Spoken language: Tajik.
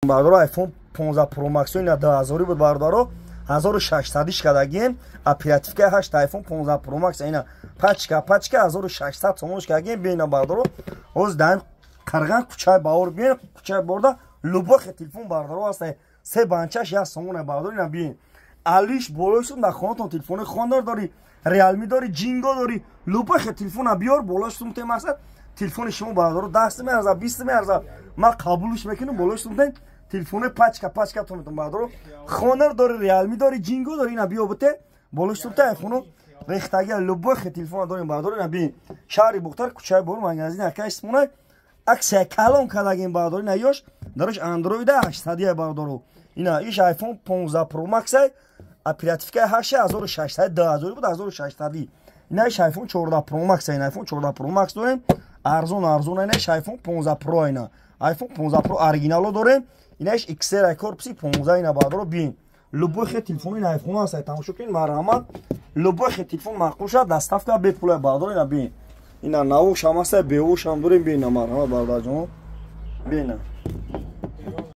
Бародаро, iPhone 15 Pro Max ина 2000 буд, бародаро, 1600 иш кардагием. Оперативка 8, iPhone 15 Pro Max ина пачка пачка 1600 сомониш кардагием. Бина, бародаро, ҳоз даим қарған кӯчаи Баҳор биен, кӯчаи Борда любой телефон, бародаро, ҳаста. Се банчаш 1 сомона, бародаро. Ина биен, алиш болои сум дар хонатон телефони Хонор дорӣ, Реалми дорӣ, Ҷинго дорӣ, любой телефона биёр, болои сум те. Мақсад, телефони шумо, бародаро, 10 меарза, 20 меарза, ман қабулш мекунам. Болои сум телефони пачка пачка тон метон, бародаро. Хонор дори, Реалми дори, Ҷинго дори, ина биё, бите, болои сум те айфону рехтаги, любой телефона дорем, бародаро. Ина бин, шаҳри Бухтар, кӯчаи Бор, магазин акай Исмонай, аксия калон кардагим, бародаро. Ина ёш дарош андроида 800, бародаро. Ина иш iPhone 15 Pro Max, оперативка 8, 1600, 2000 буд, 1600. Ина иш iPhone 14 Pro Max, ина iPhone 14 Pro Max дорем, арзон арзон. Ина иш iPhone 15 Pro, ина iPhone 15 Pro оригинало дорем. Ина иш XR корпуси 15, ина, бародаро, бин, любой хе телефон, ина iPhone ҳаст, тамошо кунед, марҳамат. Любой хе телефон маъқул шад, доставка бепула, бародаро. Ина бин, ина навош ҳам ҳаста, бевош ҳам дорем. Бина, марҳамат, бародарҷон, бина.